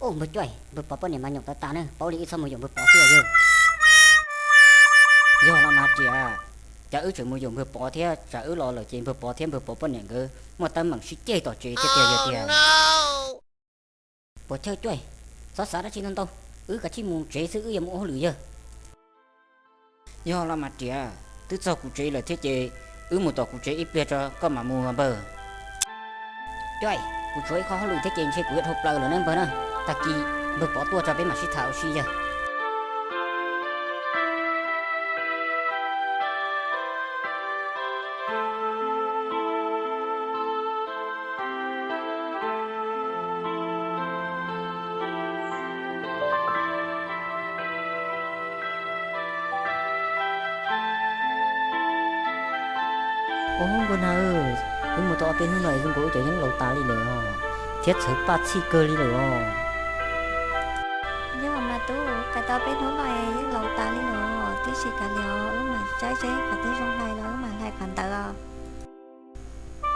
Npawg Cuaj, npawg Pov poj niam mas nyaum tawv tas ne, paub li wb txhob mus yaum npawg Pov xwb yawg. Yog los mas Riam, cas wb tseem mus yaum npawg Pov thiab, tsam wb los lawm ces npawg Pov thiab npawg Pov poj niam nkawd muaj teeb meem sib ceg tom tsev thiab tiag yog tiag. Puas chawj Cuaj, txhob xav dab tsi ntau ntau, wb kav tsij mus tsev xwb, wb yuav mus ua hauj lwm yawg. Yog los mas Riam, twb txog kuv tsev lawm thiab ces wb mus tom kuv tsev ib pliag tso koj mam mus npawg. Cuaj, kuv tshuav ib qho hauj lwm thiab ces ntshe kuv yuav dhau plaws lawm ne npawg na, tag kis npawg Pov tuaj tso peb mam sib tham ua si yawg. Ub npawg na, wb mus tau ob peb hnub no es zoo nkaus wb cov yeeb laus tas li lawm os, thiab txhawv paj txhij kawg li lawm os. Yog mas tub, kav tau peb hnub no es yeej laus tas li lawm os, tib si kav liam os, wb mam saib seb qhov twg zoo hlais los wb mam hlais qhov ntawd os.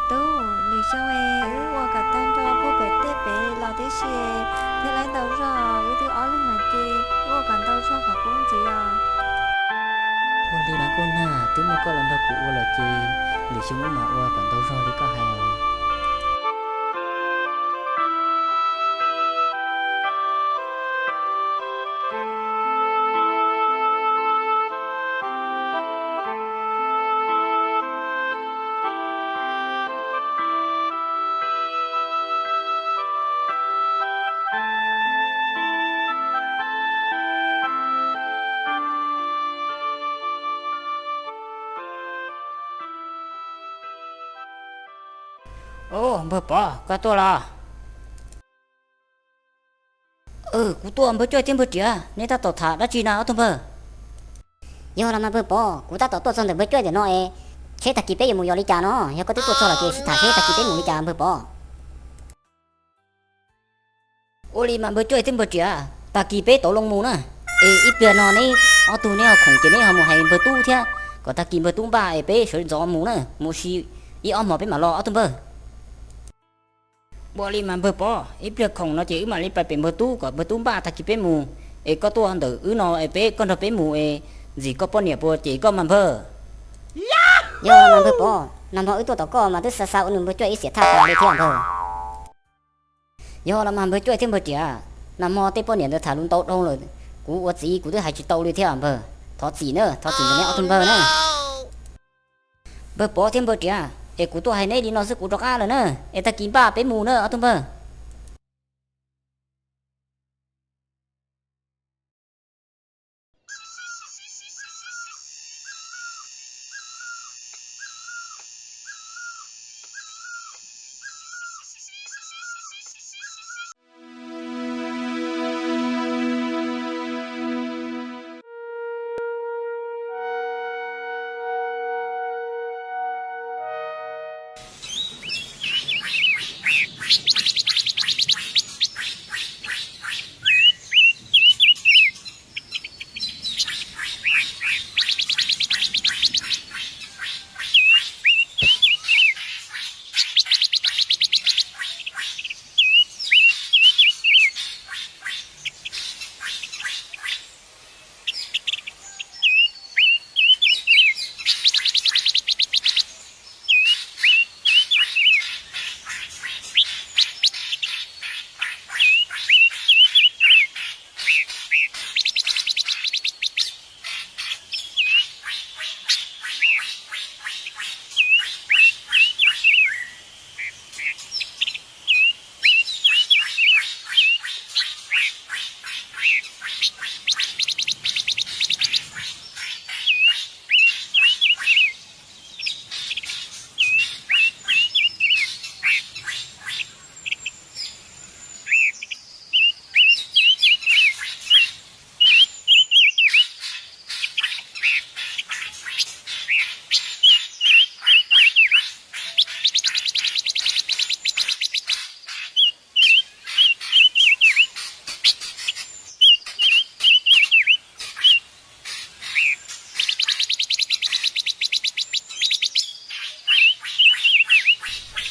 Tub, lwm xyoo es wb ua kom tag nrho pub pem tej pem los tib si, thiab lawv ntau zog, wb twb ob leeg no ces ua kom ntau zog qhov qub ntxiv os. Ua li mas kuj nag, twb muaj koj los nrog kuv ua lawm ces lwm xyoo wb mam ua kom ntau zog li koj hais os. Ub, npawg Pov, koj tuaj los? Kuv tuaj npawg Cuaj thiab npawg Riam, neb tab tom tham dab tsi na ob tug npawg? Yog los mas npawg Pov, kuv tab tom tuaj txog ntawm npawg Cuaj ntawm no es, seb tag kis peb yuav mus yos li cas no, yog koj twb tuaj txog lawm ces sib tham seb tag kis peb mus li cas npawg Pov. Ua li mas npawg Cuaj thiab npawg Riam, tag kis peb tau loo mus na, es ib pliag no neb ob tug neb ho khoom ces neb ho mus hais npawg Tub thiab, kom tag kis npawg Tub npaj es peb sawv ntxov mus na, mus ua si ib ob hmos peb mam los ob tug npawg. Ua li mas npawg Pov, ib pliag khoom no ces wb mam li pais pem npawg Tub kom npawg Tub npaj tag kis peb mus, es koj tuaj ntawm wb no es peb, koj nrog peb mus es ntxim koj poj niam puas cem koj mas npawg? Yog mas npawg Pov, nag hmo wb tuaj tom koj mas twb xa xa ua nws npawg Cuaj ib xiam thaj tas li thiab npawg. Yog los mas npawg Cuaj thiab npawg Riam, nag hmo tej poj niam ntawd tham lus ntau dhau lawm, kuv ua txiv kuv twb hais tsis tau li thiab npawg, thov txim na, thov txim ntawm neb ob tug npawg na. Npawg Pov thiab npawg Riam, es kuv tuaj hais neb li no xwb kuv rov qab lawm na, es tag kis npaj peb mus na ob tug npawg.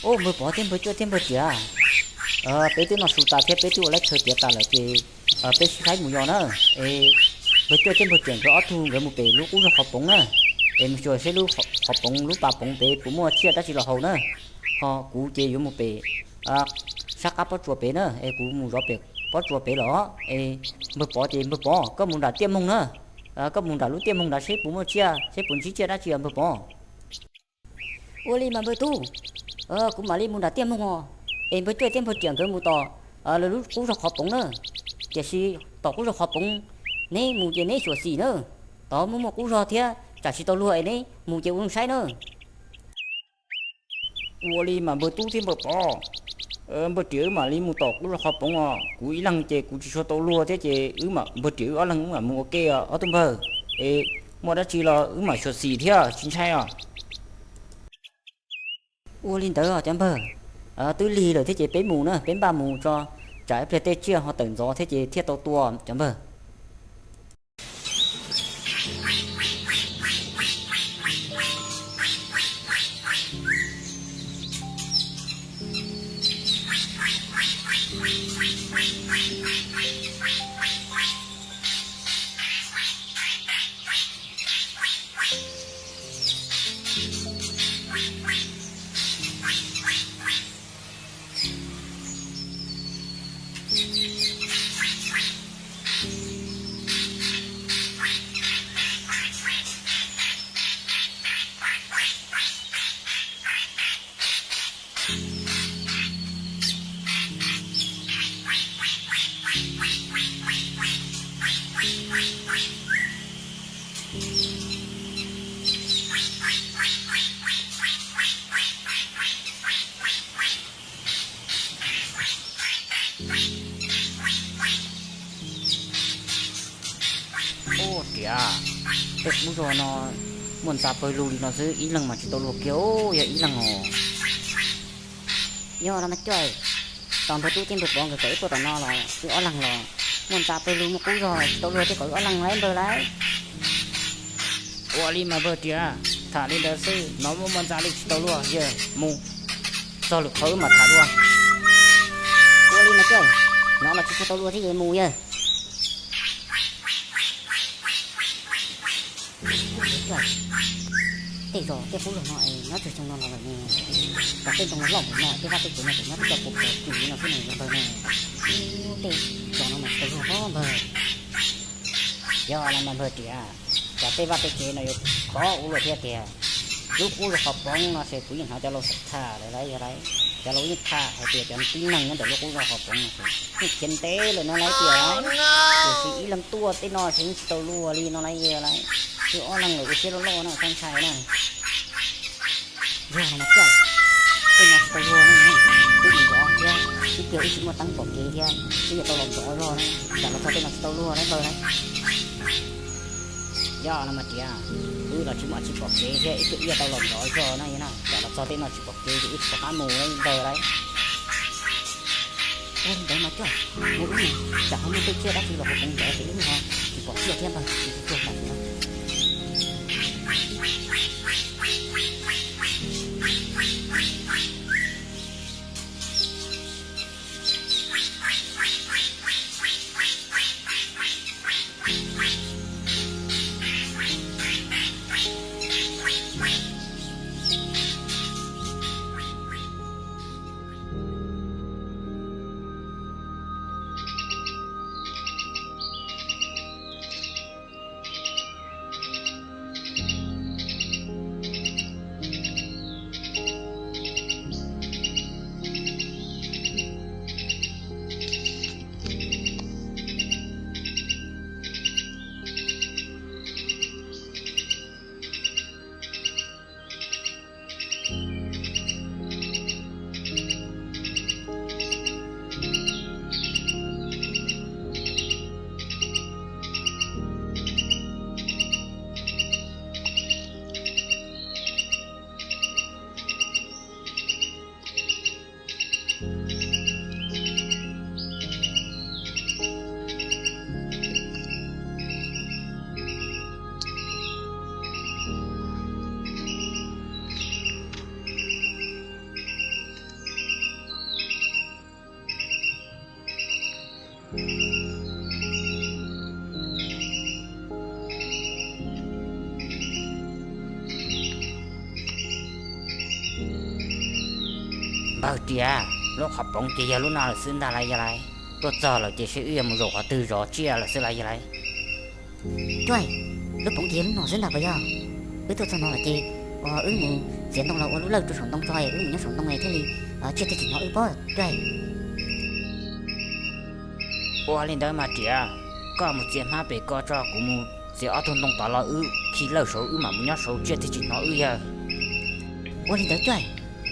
Ub, npawg Pov thiab npawg Cuaj thiab npawg Riam, Peb twb noj su tas thiab peb twb ua laib chaw tiav tas lawm ces peb sib faib mus yos na. Es npawg Cuaj thiab npawg Riam nkawd ob tug nkawd mus pem lub qub zog qhov poov na, es mus xyuas seb lub qhov poov lub pas poov pem puas muaj tsiaj dab tsi los haus na. Ho kuv ces yuav mus pem sab qab pob tsuas pem na, es kuv mus zov pem pob tsuas pem los. Es npawg Pov ces npawg Pov koj mus nram tiaj moog na, koj mus nram lub tiaj moog nrad seb puas muaj tsiaj seb puas ntsib tsiaj dab tsi os npawg Pov. Ua li mas npawg tub, kuv mam li mus nram tiaj moog os. Es npawg Cuaj thiab npawg Riam nkawd mus tom lawv lub qub zog qhov poov na. Tiam sis tom qub zog qhov poov neb mus ces neb xyuam xim na, tod muaj muaj qub zog thiab tsam tsis tau luag es neb mus ces ua zoo saib na. Ua li mas npawg tub thiab npawg Pov, npawg Riam wb mam li mus tom qub zog qhov poov os. Kuv ib leeg ces kuv tsis tshua tau luag thiab ces wb, npawg Riam wb ob leeg wb mam mus ua ke os ob tug npawg. Es muaj dab tsi los wb mam xyuam xim thiab tsis ntshai os. Ua li ntawd os cov npawg, twb lig lawm thiab ces peb mus na, peb npaj mus tso, tsam ib pliag tej tsiaj ho tawm ntxov thiab ces thiaj tau tua cov npawg. Ub, riam, tej qub zog no muaj ntxa pawg lug li no xwb, ib leeg mas tsis tau luag kiag, yog ib leeg os. Yog los mas coj, tos npawg tub thiab npawg pov nkawd kom wb tuaj tom no los wb ob leeg los, muaj ntxa pawg lug muaj qub zog tsis tau luag thiab kom wb ob leeg lawm npawg lauj. Ua li mas npawg riam, tham li ntawd xwb, no muaj muaj ntxa li tsis tau luag, yawg mus txog lwm qhov wb mam tham dua. Ua li mas coj, no los tsis tau luag thiab es mus yawg. Tej zos tej qub zog no es nyob tsawg xyoo no los lawm ne, cas tej ntoo no loj npaum no, tej vaj tej tsev no tseem nyob tib co puas puas cus li no xwb ne npawg ne. Tej zos no mas tsis tau luag npawg. Yog los mas npawg riam, cas tej vaj tej tsev no yuav khov ua luaj thiab tiag. Lub qub zog qhov poov no ces kuv yeej hnov cov laus tham lawm lauj, yog lauj, cov laus yeej tham hais tias cov tib neeg nyob ntawm lub qub zog qhov poov no ces yeej khiav ntev lawm no lauj tias, tiam sis ib leeg tuaj tej no ces yeej tsis tau luag li no lauj, yog lauj, wb ob leeg lawm ua siab loj loj no txhob ntshai na. Yog no mas coj, tej no tsis tau luag na, twb mus zov thiab, ib pliag wb tsis muaj teeb pom kev thiab, wb yuav tau los zov zog na, tsam los txog tej no tsis tau luag na npawg na. Yog no mas riam, wb los tsis muaj tsis pom kev thiab, ib pliag wb yuav tau los zov zog na, yog no tsam los txog tej no tsis pom kev ces wb tsis pom qab mus na npawg lauj. Ua li ntawd mas coj, mus wb mus, tsam ho muaj tej tsiaj dab tsi los hauv poov ntawd ces wb ho tsis pom tsiaj thiab npawg, wb tuag tas no. Npawg Riam, lub qhov poov ces yog lub no lawm xwb ntag lauj yog lauj. Tuaj txog lawm ces seb wb yuav mus zaum qhov twg zov tsiaj lawm xwb lauj yog lauj. Cuaj, lub poov ces yog lub no xwb ntag puas yog? Wb tuaj txog no lawm ces ua wb mus txiav ntoo los ua lub lawj rau saum ntoo tso es wb mus nyob saum ntoo es thiaj li tsiaj thiaj tsis hnov wb pob Cuaj. Ua li ntawd mas Riam, koj mus txiav hmab pem ko tso, kuv mus txiav ob tug ntoo tod los wb khi lawj saud wb mam mus nyob saud tsiaj thiaj tsis hnov wb yawg. Ua li ntawd Cuaj,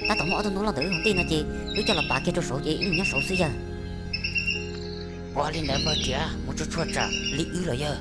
tab tom muaj ob tug ntoo loj ntawm wb hauv ntej no ces wb coj los pav kiag rau saud ces wb mus nyob saud xwb yawg. Ua li ntawd npawg Riam, mus tsuag tsuag tsam li wb los yawg.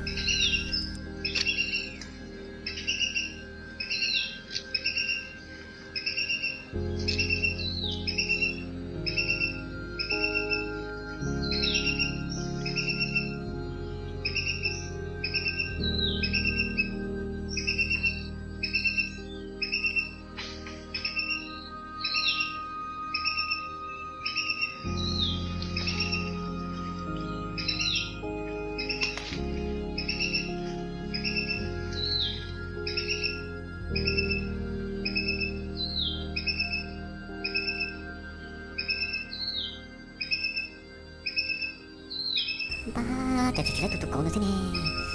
Npab, cas tseem tsis laib tus tus kauv ntawd thiab ne?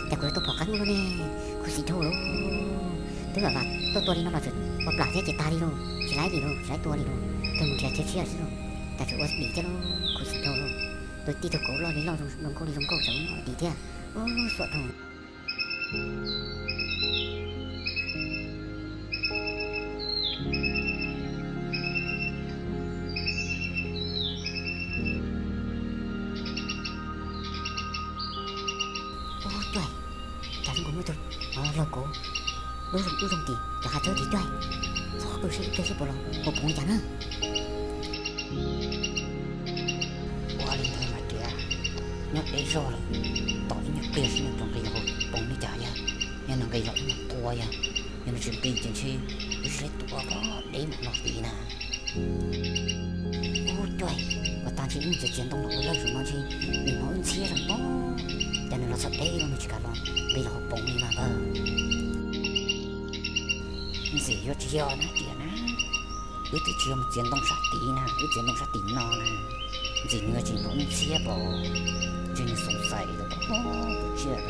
Cas kuv yuav tua phom qab ub lub ne? Khuv xim dhau lawm. Twb vam vam tuaj tua li no los tseem ua plam thiab ces tag li lauj, tsis laib li lauj, tsis laib tua li lauj. Kawg mus nrhiav thiab tshiab xwb lauj, cas tseem ua dim thiab lauj, khuv xim dhau lauj. Tus tij tus kauv loj li loj zoo nkauj li zoo nkauj tseem ua dim thiab. Ub, xuam dhau. Ub, Cuaj, cas zoo nkaus muaj tus laug kauv lub zoo ub zoo tim cov hav tsawb tim Cuaj. Txhob qw seb ib pliag seb puas los hauv poov li cas na. Ua li ntawd mas Riam, nyob deb zog lawm, tos ib nyuag pliag seb nws puas nqis los hauv poov li cas yog. Yog nws nqis los wb mam tua yog, yog nws tsis nqis ces ntshe wb tsis laib tua pob deb mus no tid na. Ub, Cuaj, ua tag ntshe wb mus txiav txiav ntoo los ua lawj saum no ntshe nws hnov wb ntxhiab zoo pob, cas nws los txog deb no nws tsis kam los nqis los hauv poov li mas npawg. Ntxim yuav tsis yog na Riam na, wb twb tsis yog mus txiav ntoo sab tid na, wb txiav ntoo sab tim no na. Ntxim nws tseem hnov wb ntxhiab pom, ntshe nws xoom xais los tus tsiaj.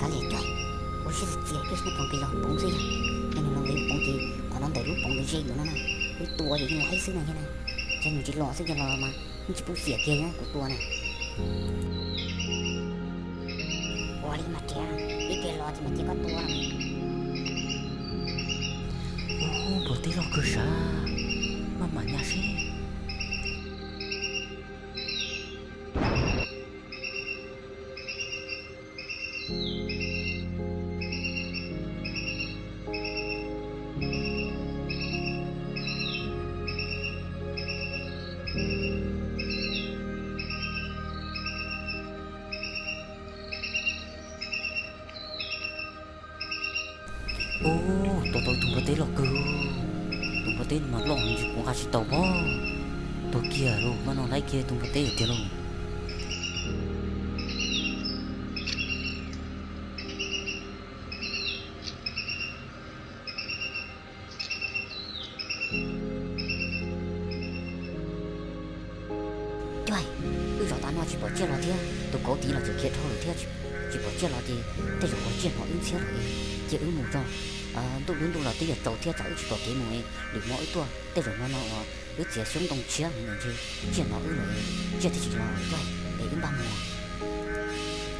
Kav liam Cuaj, ua siab txias kiag seb nws puas nqis los poov xwb yog. Yog nws los nqis poov ces qhov no ntawm lub poov ntawd ze lawm no na, wb tua ces yeej laib xwb na yog na. Ces nws tsis los xwb, yog los mas yeej tsis pub xiam kiag kuv tua na. Ua li mas Riam, ib pliag los ces mam cia koj tua. Ub, npua teb loj kawg sav, maj mam nyas seb. Ub, tua tau tus npua teb loj kawg. Tus npua teb no mas loj ntshe kuv nqa tsis tau pob. Tua kiag lauj, maj no laib kiag tus npua teb tiag lauj. Cuaj, wb zov tas no tsis pom tsiaj los thiab, tus kauv tid los tseem khiav dhau lawm thiab, tsis pom tsiaj los ces tej zaum ua tsiaj hnov wb ntxhiab lawm es cia wb mus tso. Ntuj lub ntuj los twb yuav tsaus thiab tsam wb tsis pom kev mus es lwm hmo wb tuaj, tej zaum hmo no uas wb txiav xyoob ntoo tshiab heev ntshe tsiaj hnov wb lawm, tsiaj thiaj tsis los Cuaj, es wb npaj mus.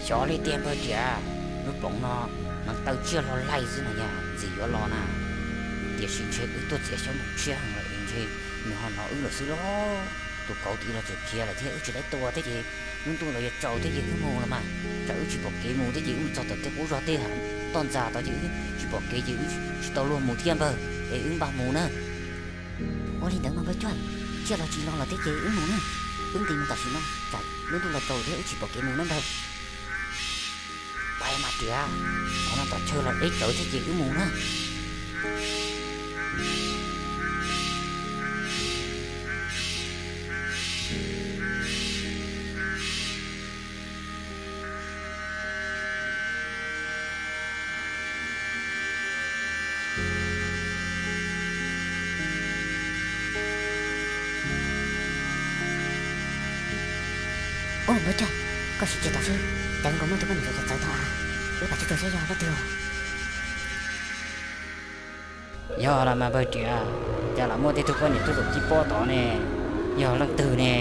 Xyov li tiag npawg Riam, lub poov no mas taw tsiaj hlo laij xwb na yog ntxim yuav los na. Tiam sis ntshe wb tuaj txiav xyoob ntoo tshiab heev lawm es ntshe nws ho hnov wb lawm xwb lauj. Tus kauv tid los tseem khiav lawm thiab wb tsis laib tua thiab ces lub ntuj los yuav tsaus thiab ces wb mus los mas, tsam wb tsis pom kev mus thiab ces wb mus txog tom tej qub zog tej toj ntxas tod ces wb tsis pom kev ces wb tsis tau luag mus thiab npawg, es wb npaj mus na. Ua li ntawd mas npawg Cuaj, tsiaj los tsis los lawm thiab ces wb mus na. Wb nqis mus tam sim no tsam lub ntuj los tsaus thiab wb tsis pom kev mus na npawg. Pais mas Riam, qhov no tom chaw los deb tsawv thiab ces wb mus na. Npawg Cuaj, koj sim ntsia tom seb, cas zoo nkaus muaj tug poj niam zaum txawv txawv tod, wb pam tsuag tsuag seb yog leej twg. Yog los mas npawg Riam, cas los muaj tej tug poj niam tuaj zaum tib pob tod ne, yog leej twg ne?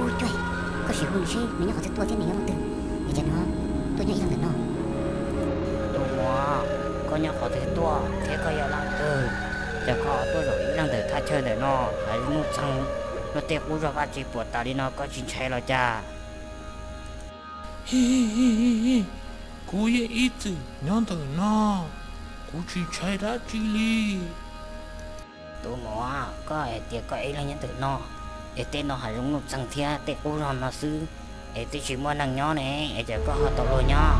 Ub, Cuaj, koj sim hu nws seb nws nyob qhov twg tuaj thiab nws yog leej twg, es cas nws tuaj nyob ib leeg ntawm no? Tus muam, koj nyob qhov twg tuaj thiab koj yog leej twg? Cas koj tuaj zaum ib leeg ntawm thaj chaw ntawm no, hav zoov nuj txeeg, luaj tej qub zog vaj tse puam tas li no koj tsis ntshai los cas? Hi hi hi hi, kuv yeej ib txwm nyob ntawm no, kuv tsis ntshai dab tsi li. Tus muam, koj hais tias koj ib leeg nyob ntawm no, es tej no hav zoov nuj txeeg thiab tej qub zog no xwb, es twb tsis muaj neeg nyob ne, es cas koj ho tau luag nyob?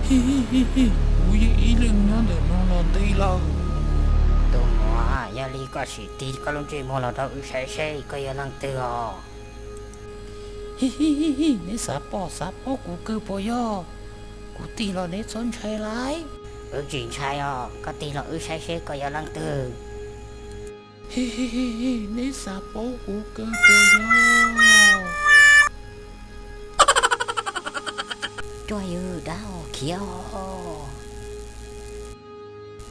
Hi hi hi hi, kuv yeej ib leeg nyob ntawm no los ntev lawm. Tus muam, yog li koj sim tig koj lub ntsej muag los rau wb saib seb koj yog leej twg os. Hi hi hi hi, neb xav pom xav paub kuv kawg puas yog? Kuv tig los neb txhob ntshai lauj. Wb tsis ntshai os, koj tig los wb saib seb koj yog leej twg. Hi hi hi hi, neb xav paub kuv kawg puas yog? Cuaj, yog dab os, khiav os.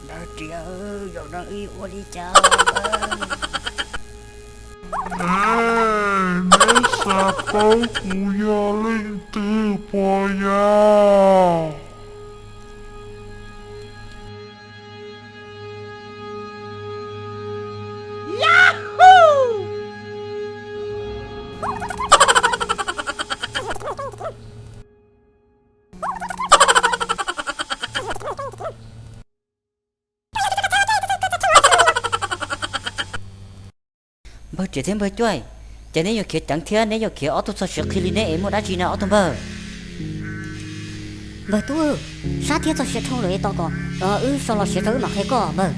Npawg Riam, zaum no wb ua li cas? Neb xav paub kuv yog leej twg puas yog? Npawg Riam thiab npawg Cuaj, ces neb yuav khiav ceev thiab neb yuav khiav ob tug txog siav qhi li neb es muaj dab tsi na ob tug npawg? Npawg Tub, sab thiab txog siav dhau lawm es tos kom wb so los siav tso wb mam qhia koj npawg.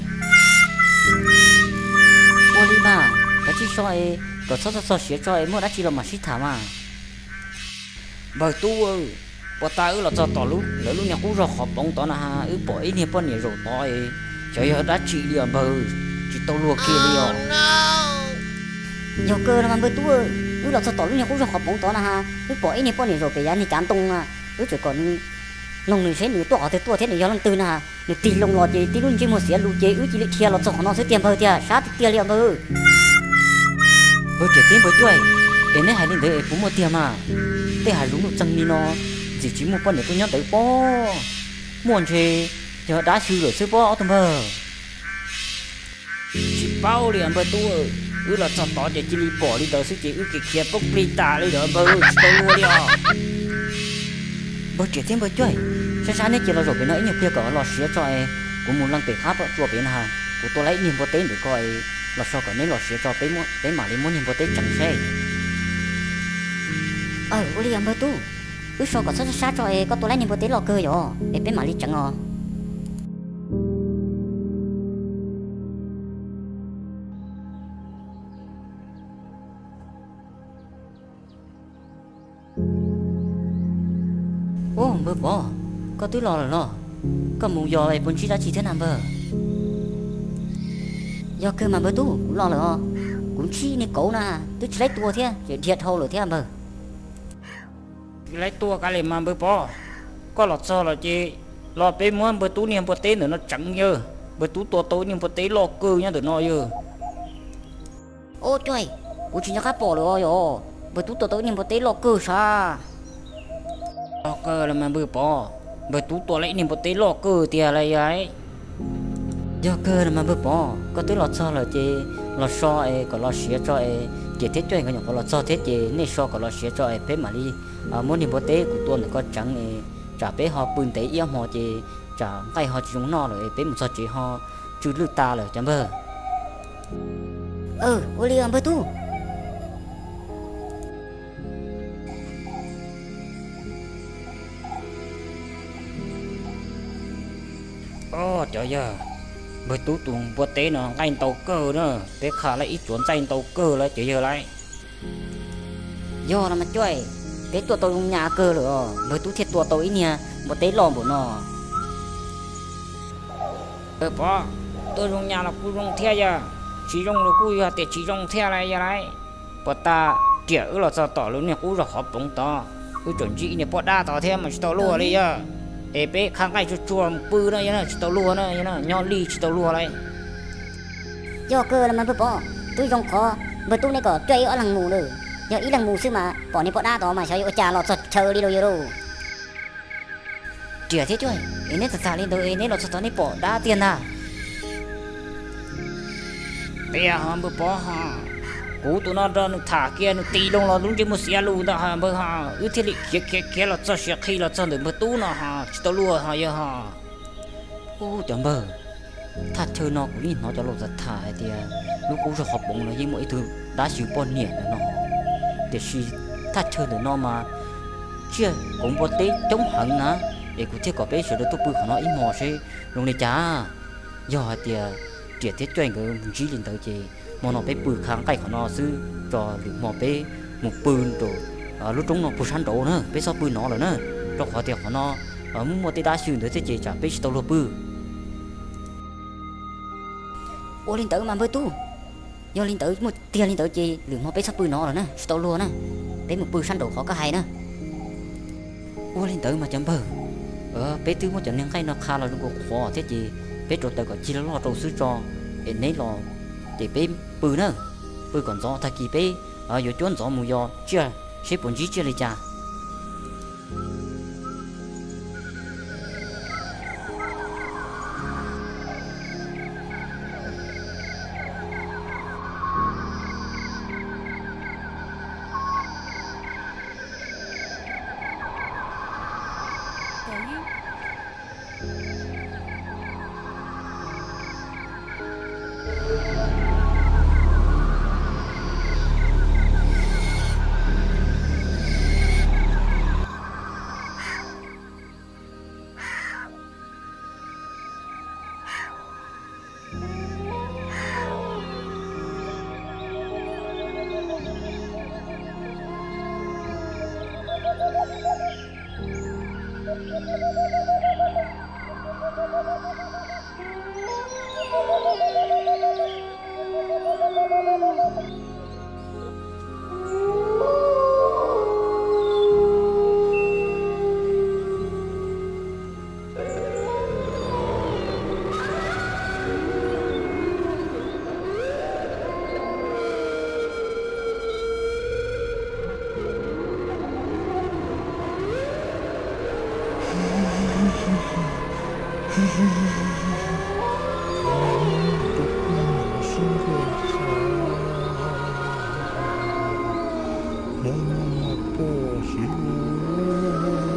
Ua li mas, kav tsij so es kom txhob txog txog siav tso es muaj dab tsi los mam sib tham mas. Npawg Tub, puag ta wb los txog tom lub, lawv lub niag qub zog qhov poov tod na has, wb pom ib niag poj niam zaum tod es xyov yog dab tsi li os npawg, tsis tau luag kiag li os. Yog kawg los mas npawg Tub, wb los txog tom lub niag qub zog qhov poov tod na has, wb pom ib niag poj niam zaum pem yav niag cav ntoo na, wb txawm kom nws, noog nws seb nws tuaj qhov twg tuaj thiab nws yog leej twg na has, nws tig loo los ces tib lub ntsej muag xiav lus ces wb cia li dhia los txog qhov no xwb tiag npawg tiag, sab tiag tiag li os npawg. Npawg Riam thiab npawg Cuaj, es neb hais li ntawd es puas muaj tiag mas? Tej hav zoov nuj txeeg li no, ntxim tsis muaj poj niam tuaj nyob ntawd pob. Muaj ntshe yog dab xyw lawm xwb pob ob tug npawg. Tsis paub li os npawg Tub, wb los txog tod ces cia li pom li ntawd xwb ces wb khiav khiav poob plig tas li lawm npawg, tsis tau luag li os. Npawg Riam thiab npawg Cuaj, sab sab neb cia los zaum pem no ib nyuag pliag kom los siav tso es kuv mus leej pem qab tsua pem na, kuv tua lawm ib niag npua teb ntawm ko es los so kom neb los siav tso peb mam li muab niag npua teb tseev seb. Aw, ua li os npawg Tub, wb so kom txhob sab sab tso es koj tua lawm niag npua teb loj kawg yom es peb mam li tseev os. Ub, npawg Pov, koj twb los lawm los? Koj mus yos es puas ntsib dab tsi thiab na npawg? Yog kawg mas npawg Tub, kuv los lawm os. Kuv ntsib niag kauv na, twb tsis laib tua thiab ces dhia dhau lawm thiab npawg. Tsis laib tua kav liam mas npawg Pov, koj los txog los ces los peb muab npawg Tub niag npua teb ntawm no tseev yawg. Npawg Tub tua tau niag npua teb loj kawg nyob ntawm no yawg. Ub, Cuaj, kuv tsis nco qab pom lawm os yog. Npawg Tub tua tau niag npua teb loj kawg sav. Yog kawg los mas npawg Pov, npawg Tub tua lawm ib niag npua teb loj kawg tiag lauj yawg. Yog kawg los mas npawg Pov, koj twb los txog lawm ces los so es kom los siav tso es, Riam thiab Cuaj nkawd nyuam qhuav los txog thiab ces nej so kom los siav tso es peb mam li muab niag npua teb kuv tua ntawm ko tseev es tsam peb ho pw ntev ib ob hmo ces tsam nqaij ho tsis zoo noj lawm es peb mus txog tsev ho tsw lwj tas lawm cov npawg. Ua li os npawg Tub. Ob, cov yawg, npawg Tub tus npua teb no nqaij ntau kawg na, peb qha lawm ib tsuav ntxaij ntau kawg lawm cov yawg lauj. Yog los mas Cuaj, peb tuaj tau zoo nyas kawg lawm os, npawg tub thiaj tua tau ib niag npua teb loj npaum no. Pov, tuaj zoo nyas los kuj zoo thiab yog, tsis zoo los kuj yog tias tsis zoo thiab lauj yog lauj. Puag ta riam wb los txog tom lub niag qub zog qhov poov tod, wb tseem ntsib ib niag poj dab tod thiab mas tsis tau luag li yog. Es peb qhab nqaij tsuag tsuag mus pw no yog na, tsis tau luag na yog na, nyob li tsis tau luag lauj. Yog kawg los mas npawg Pov, twb zoo qhov npawg tub neb kom Cuaj ib ob leeg mus lawm, yog ib leeg mus xwb mas pom niag poj dab tod mas xyov yuav ua cas los txog chaw li lauj yog lauj. Riam thiab Cuaj, es neb txawm tham li ntawd es neb los txog tod neb pom dab tiag ntag. Tiag ho npawg Pov ho, kuv tus no nrog nws tham kiag nws tis loo los lub ntsej muag xiav lus ntawd ho npawg ho, wb thiaj li khiav khiav khiav los txog siav qhi los txog ntawm npawg tub no ho tsis tau luag ho yog ho. Ub cov npawg, thaj chaw no kuv yeej hnov cov laus tham tham hais tias lub qub zog qhov poov no yeej muaj ib tug dab xyw poj niam ntawm no, tiam sis thaj chaw ntawm no mas tsiaj kauv npua teb coob heev na, es kuv thiaj kom peb sawv daws tuaj pw qhov no ib hmos seb zoo li cas. Yog hais tias Riam thiab Cuaj nkawd ntsib li ntawd ces hmo no peb pw qhab nqaij qhov no xwb tso, lwm hmo peb mus pw rau lub roob no puag sab nraud na, peb txhob pw no lawm na, rau qhov tias qhov no muaj muaj tej dab xyw ntawd thiab ces tsam peb tsis tau luag pw. Ua li ntawd mas npawg tub, yog li ntawd muaj tiag li ntawd ces lwm hmo peb txhob pw no lawm na, tsis tau luag na, peb mus pw sab nraud qhov koj hais na. Ua li ntawd mas cov npawg, peb twb muab cov niag nqaij no qha los zoo kua qhuav thiab ces peb rauv taws kom cig loj loj rau xwb tso, es neb los ces peb pw na, pw kom ntxov tag kis peb yuav cuab ntxov mus yos tsiaj seb puas ntsib tsiaj li cas. Hnub no mas pom siv lus,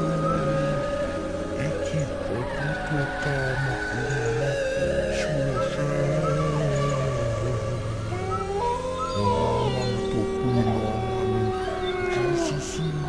ib txhij qhov cub tuag tag mas kuv mam li pom tshua xwb. Ua no mas nws tus pw no mas nws ntxhov xwb xwb os.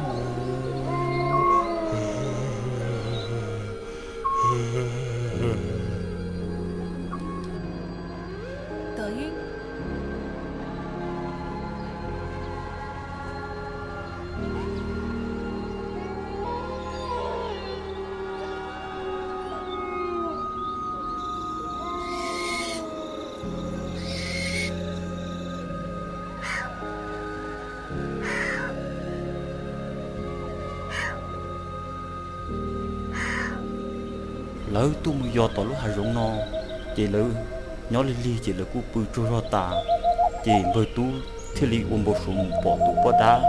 Lawv tuaj mus yos tom lub hav zoov no, ces lawv nyob lig lig ces lawv kuj pw tsaug zog tas, ces npawg tub thiaj li ua npau suav mus pom tus poj dab